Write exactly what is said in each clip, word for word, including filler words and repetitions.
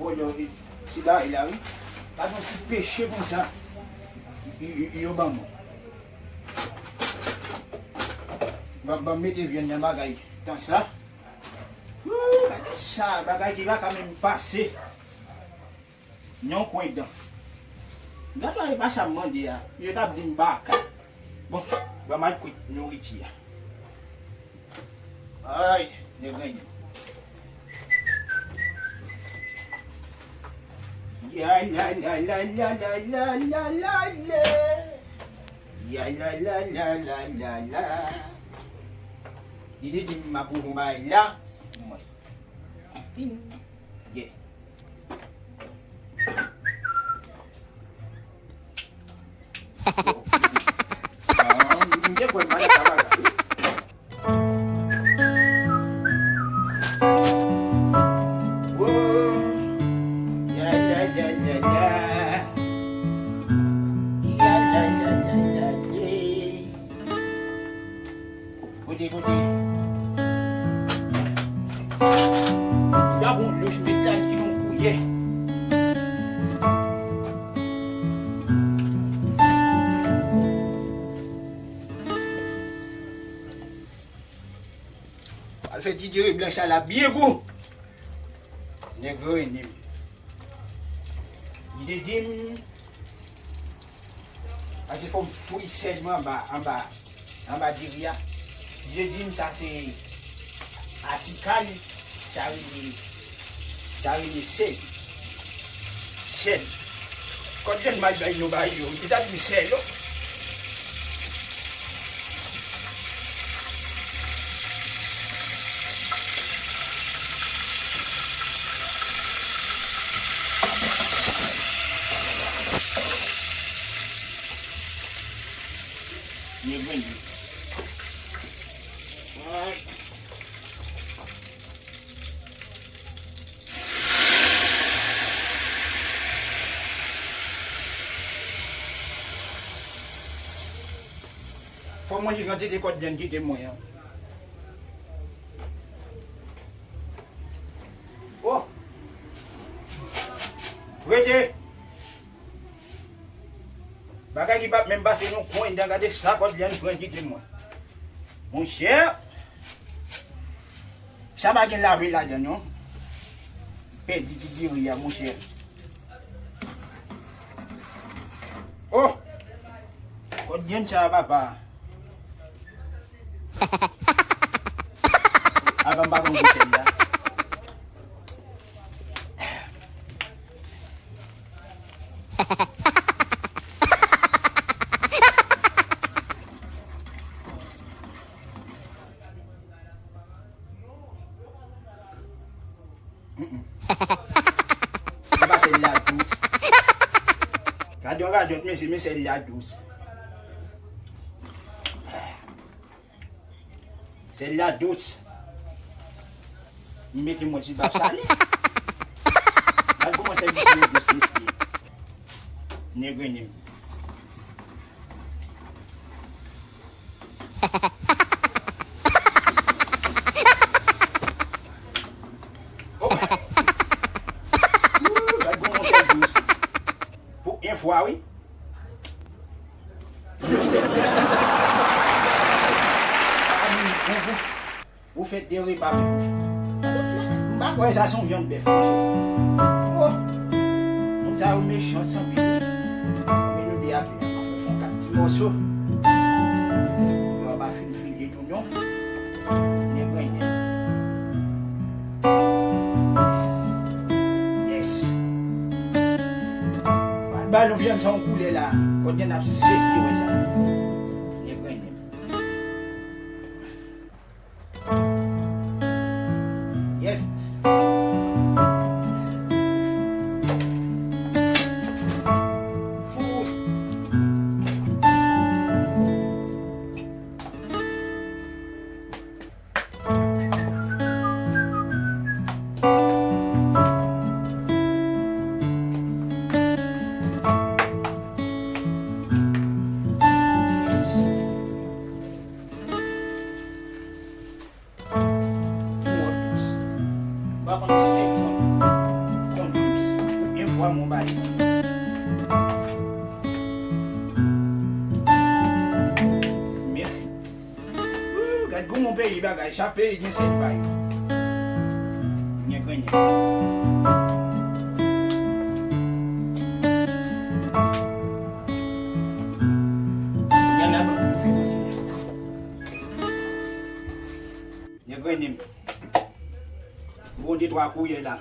Bon, yo, ti bagay la, wi. Pa gen ti peche konsa. Y-, y-, yo ban mwen. Ban, ban mete vyann nan bagay tan sa. Wou, gade sa, bagay ki pa ka menm pase. Yon kwen dan. Gade pa sa m mande a. Yo t ap di m baka. Bon, ban m al kwit nouriti a. Ay, nèg renmen. Ya la la la la la la la la. Ya la la la la la la. Li te di m ap ouvri yon bagay la. Mwen. Ye. Ah, m te kwè m malad la bagay. Wo, ya, ya, ya, ya, ya. Ya, ya, ya, ya, ya, ye. Kote, kote. Gade yon lòch medam ki yon kouyè. Al fè ti diri blanch la byen gou. Nèg reni m. Li te di m, pase fò m fouye sèl mwen anba, anba, anba diri a. Li te di m sa se asikal, sa rele, sa rele sèl. Sèl. Kòd grenn mal bay nou bay yo. Li ta di m sèl yo. Li vini. Fò m wè ki kantite kòd vyann ki te mwen an. Oh! Rete! Bagay ki p ap menm pase yon kwen dan, gade sa kòd vyann pran kite mwen. Monchè, sa pa gen lave ladan non. Pèdi ti diri a, monchè. Oh! Kòd vyann sa, papa. Apa m pa konn pou sèl la. Mm-mm. Se pa sèl la dous. Gade yon radòt, mesye, men sèl la dous. Sèl la dous. M mete mwen sou bab salè. Gad kòman sèvis yo dous, mesye. Nèg reni m. Oh. Woo, gad kòman sèl dous. Pou yon fwa, wi. Yo sèl dous konsa. Sa pa menm gou gou. Ou fè de repa menm. M pa kwè sa se yon vyann bèf, monchè. Oh! Moun sa yo mechan san pye. Men nou de a tou, n ap fè fon kat ti mòso. Yo pa fin file tou non. Nèg renmen. Yes. Al ba nou vyann sa yon koulè la. Kòd vyann ap sezi wè sa. Nèg renmen. Yes. Fout. Mon bay. Men, wou, gad gou mon peyi bagay, chak peyi gen sèl bay. Nèg renmen. Nèg renmen. Bon, de twa kouyè la.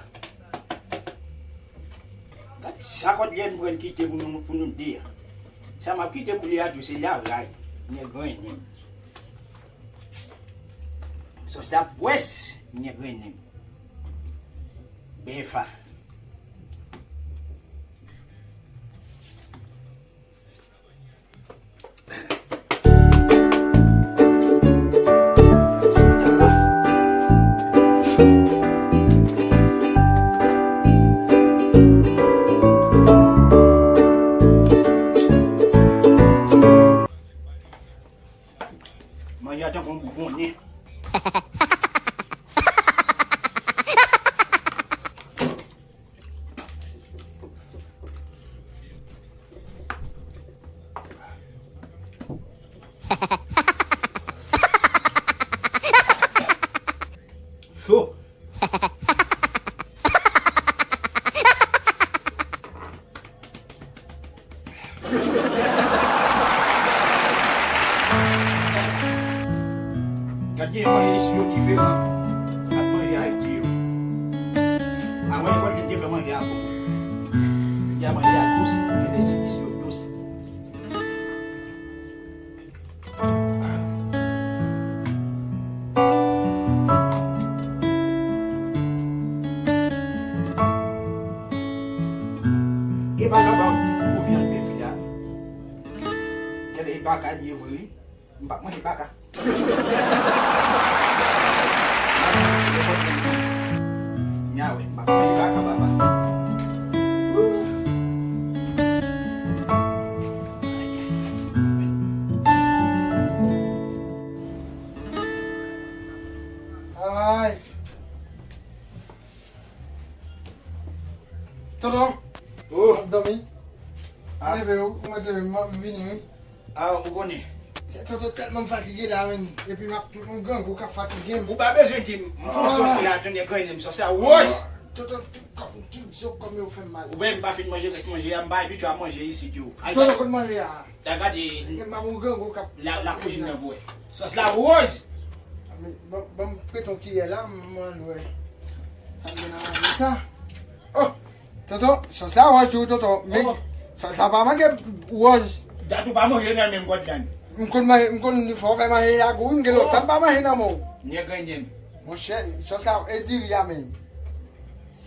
Gad sa kòd lè m pral kite pou nou, pou nou de a. Sa m ap kite pou li a tou, se la ray. Nèg renmen. Sòs la pwès, nèg renmen. Bèf a. Manje a tankou yon boubonnen. Cho. Gad jan manje isi yo diferan ak manje Ayiti yo. Avan lekòl, yo te fè manje a bon. Jodi a manje a dous, gen de sipis yo dous. E pa kaba pou vyann bèf la. Gade, e baka byen vre, wi. M p ap manje baka. Nya wè, m p ap manje baka, papa. Ay. Tonton. Oh. M ap dòmi. Ah. Leve ou, ou mèt leve, m, m vini, wi. Ah, ou konnen. Se tonton tèlman m fatige la, menm. Epi m ap tout yon grangou k ap fatige m. Ou pa bezwen di m. M fè yon sòs la, tande, grenn m sòs la, wòch! Tonton, tout kòm, tout zo kòm yo fè m mal. Ou wè m pa fin manje rès manje a, m pa abitye a manje isit yo. Tonton, kot manje a? Al gade. M ap yon grangou k ap la, la koujin nan pou wè. Sòs la wòch! Men, ban, ban m prete yon kiyè la, m, m al wè. Sa m gen nan manje sa? Oh! Tonton, sòs la wòch tou, tonton. Men, oh, sòs la pa manke wòch. Dat ou pa manje nan menm kòd la. M konn manje, m konn fè w fè manje a gou, wi, m gen lontan m pa manje nan men w. Nèg renmen. Monchè, sòs la, e diri a menm.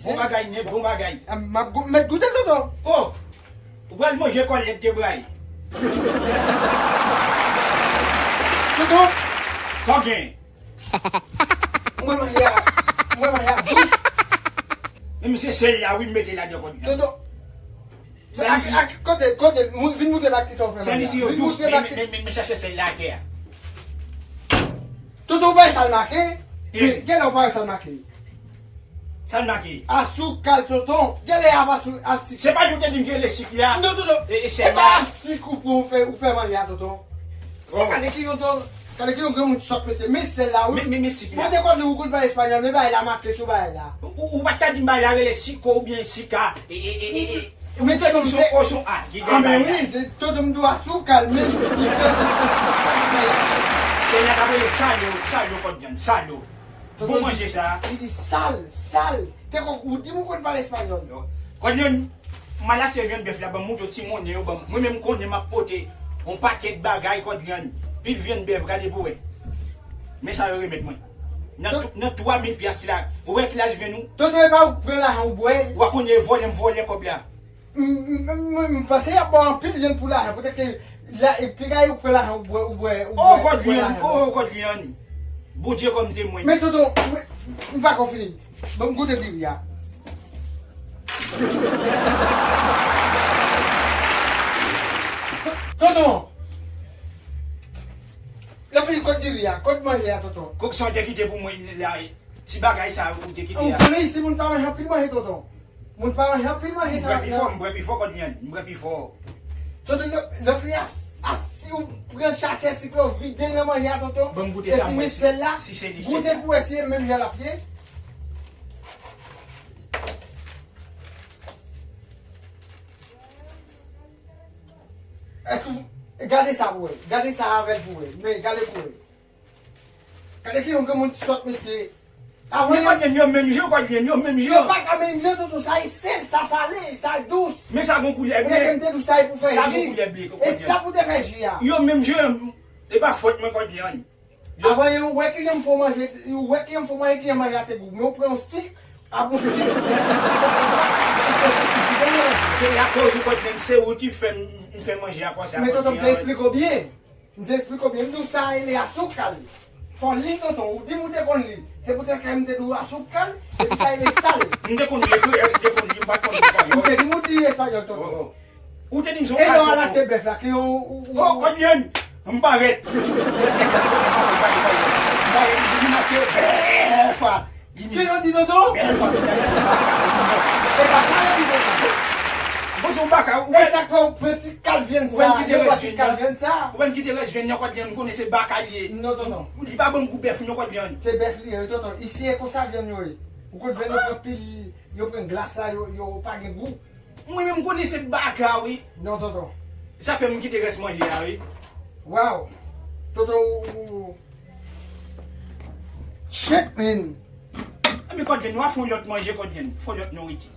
Bon bagay, nèg, bon bagay. M ap gou-, mèt goute l, tonton. Oh! Ou pral manje kòlèt de bray. Tonton! Sa w gen? Mwen manje a, mwen manje a dous. Menm se sèl la, wi, m mete ladan kòd la. Tonton. Sèl isi. Ak, ak, kote, kote, moun, vin moutre m ak kisa w fè manje a. Sèl isi yo dous, men, men, men, men chache sèl la atè a. Tonton, ou pa wè sa l make? Wi. Gen lè ou pa wè sa l make. Sa l make? Asou kal, tonton. Gen lè ap asou, ap sik. Se pa di w te di m ki rele sik la? Non, tonton. E, e sèl la? Se pa ap sik ou pran ou fè, ou fè manje a, tonton. Se gade ki yon, gade ki yon granmoun sòt, mesye. Men sèl la, wi. Men, men, men sik la. Mwen te konn ou konn pale espanyòl, men bagay la make sou bagay la. Ou, ou, ou pa t ka di m bagay la rele siko oubyen sika. E, e, e, e, e. Men tonton m te, o, se yon a ki gen bagay la. A, men wi, se tonton m di w asou kal, men li pran, li pran sik la nan bagay la. Sèl la t ap rele salo, salo kòd lyann, salo. Bon manje sa. Li di sal, sal. Te kon, ou di m ou konn pale espanyòl. Kòd lyann, m al achte vyann bèf la, ban m montre w ti monnen yo ban m. Mwen menm m konnen m ap pote yon pakèt bagay kòd lyann. Pil vyann bèf, gade pou wè. Men sa yo remèt mwen. Nan, nan twa mil pyas la, ou wè ki laj vyann ou? Tonton, e pa ou k pran lajan ou bwè? Ou pa konnen e vòlè m vòlè kòb la. M, m, m, m, m panse y ap ba w anpil vyann pou lajan. Poutèt ke la, e piga yo pran lajan ou bwè, ou bwè, ou bwè, ou pran lajan. Oh, kòd lyann, oh, kòd lyann. Bondye kòm temwen. Men tonton, m, m pa ko fini. Ban m goute diri a. Ton-, tonton! Lè fini, kot diri a, kot manje a, tonton? Kòk sa w te kite pou mwen la, ti bagay sa ou te kite a. Ou konnen isi moun pa manje anpil manje, tonton. Moun pa manje anpil manje nan. M bwè pi fò, m bwè pi fò, Kòdlyann. M bwè pi fò. Tonton, lè, lè fi a, a, si ou pran sachè sik la, ou vide l nan manje a, tonton. Ban m goute sa, epi m wè met sèl la, si se li, se li. Goute pou wè si e menm jan l ap ye. Èske w, gade sa pou wè. Gade sa avè l pou wè. Men gade pou wè. Gade ki yon granmoun sòt, mesye. Avan yo, Kòdlyann, yo menm jan, Kòdlyann, yo menm jan. Yo pa ka menm jan, tonton, sa e sèl, sa sale, sa dous. Men sa gon koulè ble. Ou te gen te dous, sa e pou fè ji. Sa gon koulè ble, Kòdlyann. E sa pou te fè ji a. Yo menm jan, e pa fòt mwen, Kòdlyann. Avan yo, ou wè ki jan m fè w manje, ou wè ki jan m fè w manje, ki jan manje a te gou. Men ou pran yon sik, a bon sik, ou te sèl la, ou pran sik, ou vide l nan manje. Se akoz ou, Kòdlyann, se ou ki fè m, m fè manje a konsa, Kòdlyann. Men tonton, m te eksplike w byen. M te eksplike w byen, m di w sa rele asoukal. Fò w li, tonton, ou di m ou te konn li. Se poutèt ke m te di w asoukal, epi sa rele sal. M te konn li, wi, m te konn li, m pa t konn li. Ou te di m ou di espayòl, tonton. Oh, oh. Ou te di m se yon asoukal. E lè w al achte bèf la, ki yon, ou, ou, oh, Kòdlyann, m parèt. M parèt, m vin achte bèf. Ki yo di, tonton? Men fò nou gen yon baka, nou di non. E baka yo di, tonton? Bon, se yon baka, ou... E sa k fè w pran ti kal vyann sa, yo pran ti kal vyann sa. Ou pa kite rès vyann nan, Kòdlyann, m konnen se baka li ye. Non, tonton. Li pa ban m gou bèf, non, Kòdlyann. Se bèf li ye, tonton. Isi, e konsa vyann yo ye. Ou konn vyann yo pran pil, yo pran glas la, yo, yo pa gen gou. Mwen menm, m konnen se baka, wi. Non, tonton. Sa fè m kite rès manje a, wi. Waw. Tonton, ou, ou, shit, man. Ebyen, Kòdlyann, nou a fè yon lòt manje, Kòdlyann. Fè yon lòt nouriti.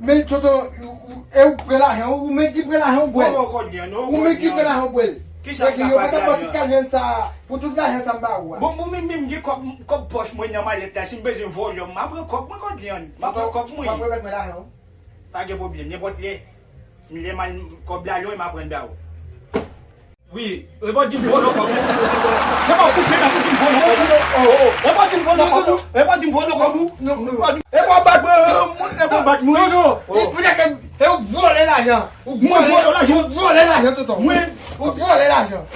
Men, tonton, ou, ou, e ou pran lajan, ou menm ki pran lajan, ou bwè l. Oh, oh, Kòdlyann, oh, ou menm ki pran lajan, ou bwè l. Kisa k ap pase a? Yo pa t ap pran ti kal vyann sa, pou tout lajan sa m ba ou a. Bon, bon, men, men, m gen kòb, kòb pòch mwen nan malèt la. Si m bezwen vòlò, m a pran kòb mwen, Kòdlyann. M a pran kòb mwen. Tonton, w ap remèt mwen lajan w. Pa gen pwoblèm, nenpòt lè. Lè m al kòb la, lè m a pran ba ou. Wi, e pa di m vòlò kòb ou. Se pa w fout pena pou di m vòlò kòb ou. Oh, oh. E pa di m vòlò kòb ou. E pa di m vòlò kòb ou. Non, non. E pa w bat mwen, e pa w bat mwen. Non, non. Oh. Poutèt ke e ou vòlè lajan. Ou vòlè lajan. Ou vòlè lajan, tonton. Mwen. Ou vòlè lajan.